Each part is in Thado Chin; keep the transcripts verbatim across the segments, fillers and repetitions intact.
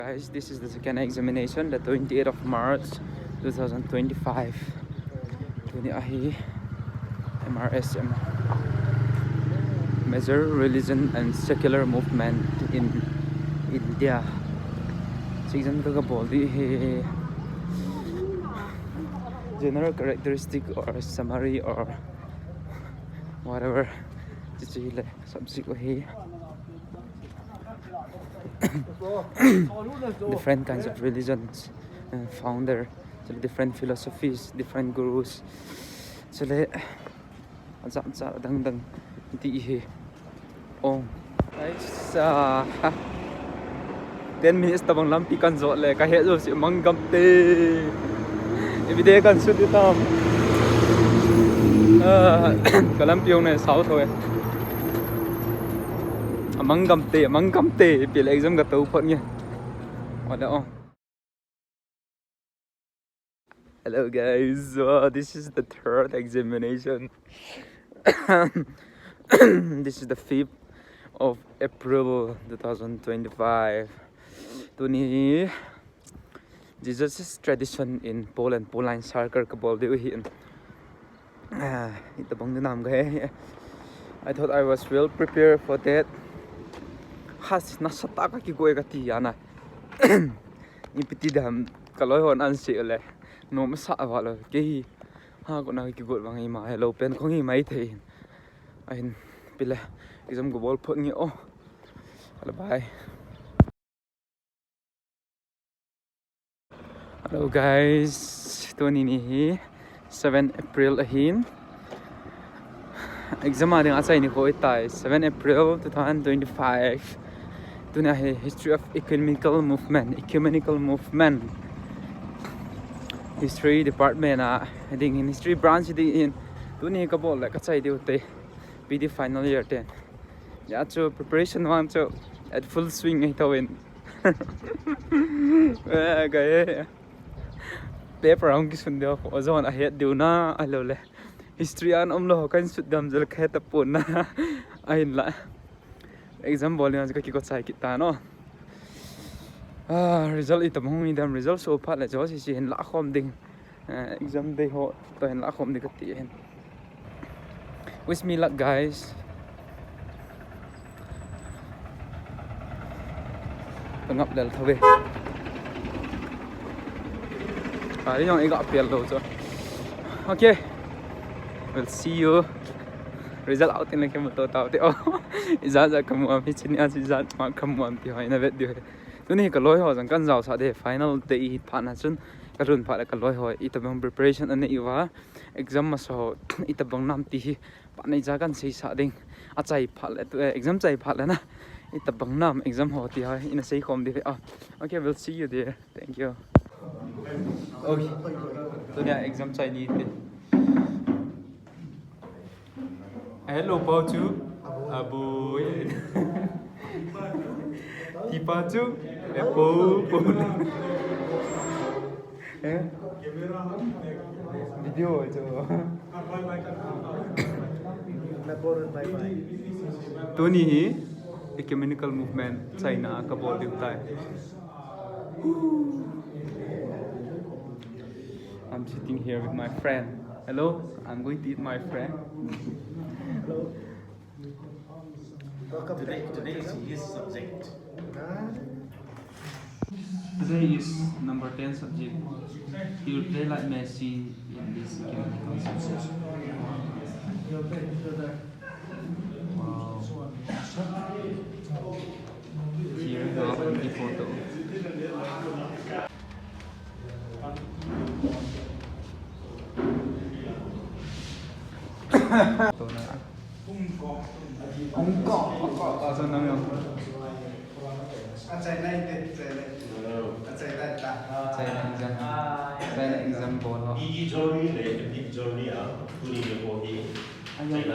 Guys, this is the second examination, the twenty-eighth of March, two thousand twenty-five. Tuni ahi M R S M, Major Religion and Secular Movement in India. Section ka kabol di hi general characteristic or summary or whatever. Chichi le subject ahi. Different kinds of religions, uh, founder, so different philosophies, different gurus. So le, acha acha dang dang ti hi. Oh, guys, uh, ten minutes tabang lampi kan jot le, ka he jo si mang gam te. Everyday kan shoot di tam. Uh, ka lampi ong ne sao tho e. Amang gam te, amang gam te, pil exam ka to phot nge. Wala oh. Hello guys, so this is the third examination. This is the fifth of April two thousand twenty-five. Tuni Jesus is tradition in Poland, Pauline circle kabol diu hi in. Ah, itabang dinam ka he. I thought I was well prepared for that. Has nasatah a ka kigo e kati ana. Ipi ti dam ka loi hon an se le. Nom sa va lo. Kei hi ha ko na kigo bang ima he lo pen khong hi mai thei. Ahin pile exam kabol phot nge o. Bye bye. Hello guys, tuni ni hi seven April ahin. Exam a ding achai nikho ahitai, seven April two thousand twenty-five. Tuni hi history of ecumenical movement, ecumenical movement. History department a ding hin, history branch ding hin. Tuni kabol le kachai diu te. P D final year ten. Ya chu preparation vang chu at full swing ahi tawin. Eh, ka he. Paper hung kisun deu, ozone ahet deu na, ahilou le. History a um lou, kan sut dam jel ka he tapon na. Ahinla. Exam bol ni ka kiko chai kit ta no. Ah, result itam hung idam, result so phat le jo si si hin la khom ding. Eh, exam day ho, to hin la khom ding kati hin. Wish me luck, guys. Ka ngap lel tho ve. Ka jong i ga pial lo cho. Okay. We'll see you. Result out in le kemu to tau te. Oh. Ijat jat kamu am hi chini a ijat ma kamu am ti hoi na vet diu. Tuni ka loi ho jong kan jao sa de, final day hi phat na chun ka lhun phat le ka loi ho itabang preparation anei uva, exam masa ho itabang nam ti hi phat nei ja kan sei sa ding. Achai phat le tu, eh, exam chai phat le na itabang nam exam ho ti ho ina sei khom di ve. Ah, okay, we'll see you there. Thank you. Okay. Tunia exam chai ni te. Hello, Pau chu. Aboi. Hi pa chu. Apple, apple. Eh? Video chu. Tuni hi ecumenical movement China kabol diu tai. I'm sitting here with my friend. Hello, I'm going to eat my friend. Hello. Today, today is his subject. Today is number ten subject. He will play like Messi in this game. Wow. Here we go, the photo. Asa nang yong. China exam. China exam bol ho. Big journey le, big journey a, tuni le bol hi. China exam.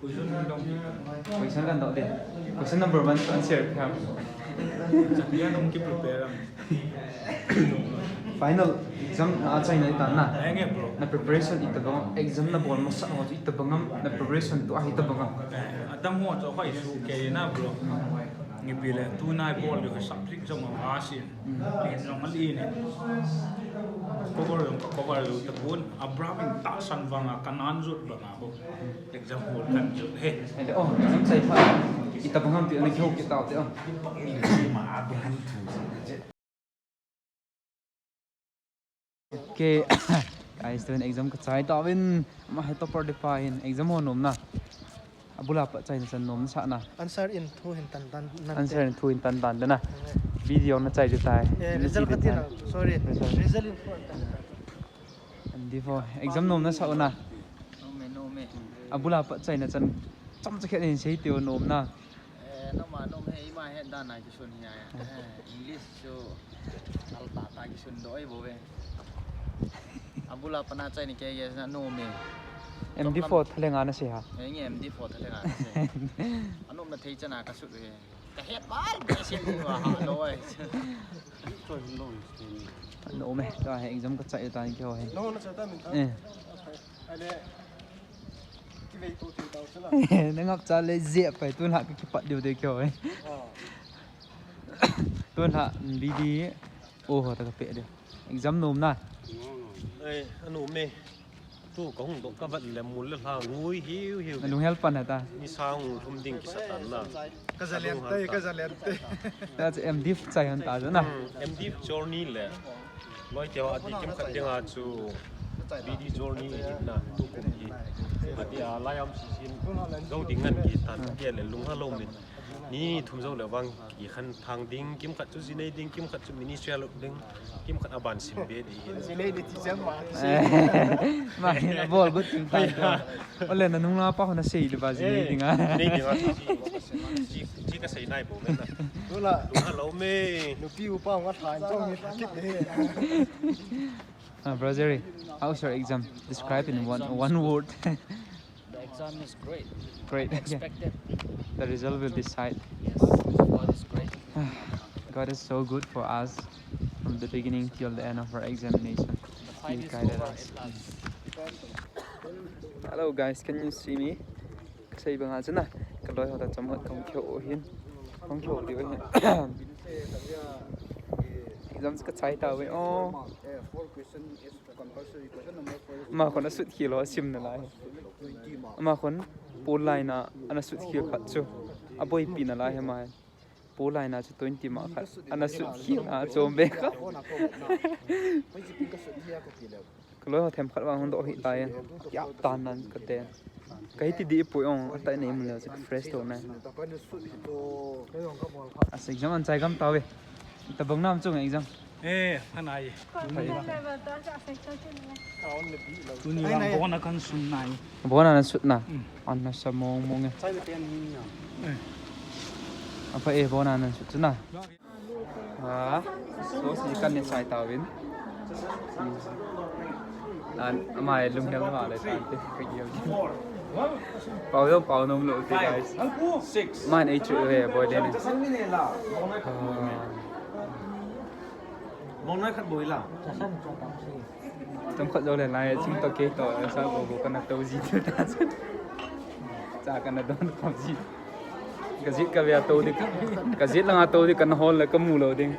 Question kan dong de. Question number one answer kya? Chakliya dong ki prepare am. Final exam na achaina itan na. Enge, bro. Na preparation itobang, exam nabol masat ho chu itobang am, na preparation tu a itobang am. Adang ho chu hoi su ke na, bro. Ngi pi le tu nai bol le subject jong a si. Len jong a li ni. Cover jong ka cover lou tapon. Abraham in tahsan vang a kanan jot vang a ho. Exam hall kan jot he. Ente, oh, exam chai pha. Itobang am ti ana kihou kit tau te, oh. Okay, guys, tun exam kachai tauvin, ama hi topper di pa hin exam ho nom na. Abula pat chaina chan nom sah na. Answer in thu hin tan tan nan te. Answer in thu hin tan tan de na. Video na chai di tai. Eh, result kati na. Sorry. Result. Result in thu hin tan tan. M D four exam nom na sah u na. Nom e, nom e. Abula pat chaina chan chomcha khat hin sei teu nom na. Eh, noma nom he, ima he dan a kisun hi a. Eh, English chu al ta ta kisun doh e bou ve. Abula pat na chaina ke ye na nom e. M D four thaleng a na sei ha. Eh, nge M D four thaleng a na sei. Anom na thei chan a kasut ve. Ka het bal be sei ni wa ha lo e. Nom e, ta he exam kachai ta ni ke ho he. No, na cha ta min tha. Eh. Ale. Kivei to ti tau sala. Na ngap cha le je pai tun ha ka kipat diu de kyo e. Oh. Tun ha B D o ho ta ka pe de. Exam nom na. Ei, anom e. Tu ka hung doh ka vat le mul le lha ngui hiu hiu. Na lunghel pan ha ta. Ni sang thum ding kisa tan na. Ka zalen te, ka zalen te. That's M D chai han ta na. Hmm, M D journey le. Loi teo a ti kim khat ding a chu B D journey hi na tu kum hi. A ti a lai am si sin zo ding ngan ki tan ke le lung ha lo min. Ni thum zo le vang ki khan thang ding, kim khat chu zinei ding, kim khat chu ministry a lo ding, kim khat a ban sim be ding hi. Zinei ding ti chang ma. Eh, ma hi na bol gut tim tai. Ole na nung la pa ho na sei le ba zinei ding a. Nei ding a. Chi, chi ka sei nai bo me na. Tula. Lung ha lo me. Nupi upa nga than chong ni kit de. Uh, Brother Jerry, how's your exam? Describe in one, one word. The exam is great. Great. Okay. Expected. The result will decide. Yes, God is great. God is so good for us from the beginning till the end of our examination. He guided us. Hello guys, can you see me? Kasei banga chu na, kaloi ho ta chomkhat kahung kihou hin. Kahung kihou diu hin. Exam chu kachai tauve. Oh. Ama khun asut khel ho asim nalai. Ama khun pol line a ana sut khel khat chu. Aboipi nalai hi ama hi. Pol line a chu twenty mark khat ana sut khel a chom be kha. Kaloi ho themkhat vang hung doh hih tai. Kia tan nan kate. Kahi ti di pui ong, atai nei mun le chu fresh to na. Asa exam an chai gam tauve. Tabang nam chung exam. Eh, hanai. Tuni vang bona kan sun nai. Bona nan sut na. Mm. An na sa mong mong e. Chai le pen ni na. Eh. Apa e bona nan sut na. Ah, so si kan ne sai tauvin. Hmm. An, amai lunghel ma le tan te, ka gel. Pau lo, pau nom lo te, guys. Man, ei chu he, boy de ne. Ah. Bong noi khat boi la. Tam khat jo le lai, chim to ke to, sa bo bo kana to ji tu ta. Cha kana don ko ji. Ka jit ka vei a to ding. Ka jit langa to ding, kana hol le ka mu lou ding.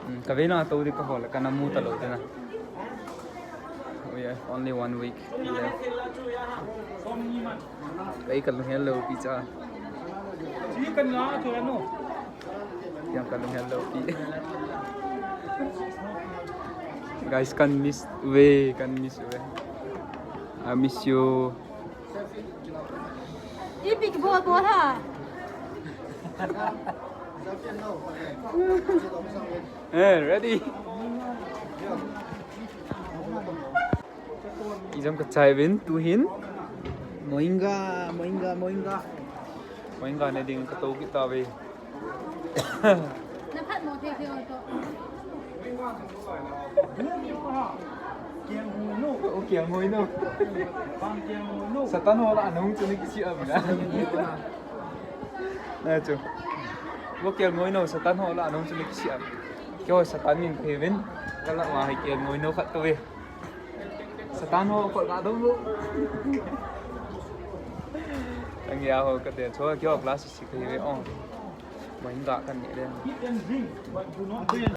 Hmm, ka vei langa to ding ka hol le kana mu ta lou ding na. We have only one week left. Kei ka lunghel lou pi cha. Yang ka lunghel lou pi. Guys, kan miss we, kan miss we. I miss you. Ipik bol bol ha. Eh, ready? Exam ka chai vin, tu hin. Moinga, moinga, moinga. Moinga ne ding ka to kita ve. Na phat mo thei thei o to. O kiang hoi no. Satan ho la nung chu ni kisi a bina. Na chu. Vo kel ngoi no, Satan ho lah a nung chu na kisia. Keiho Satan min kahiuvin. Kalah uva hi kel ngoi no khat kave. Satan ho kol ka dong lu. Angia ho kate chu keiho class six kahiuve o. Mahin ga kan ne den.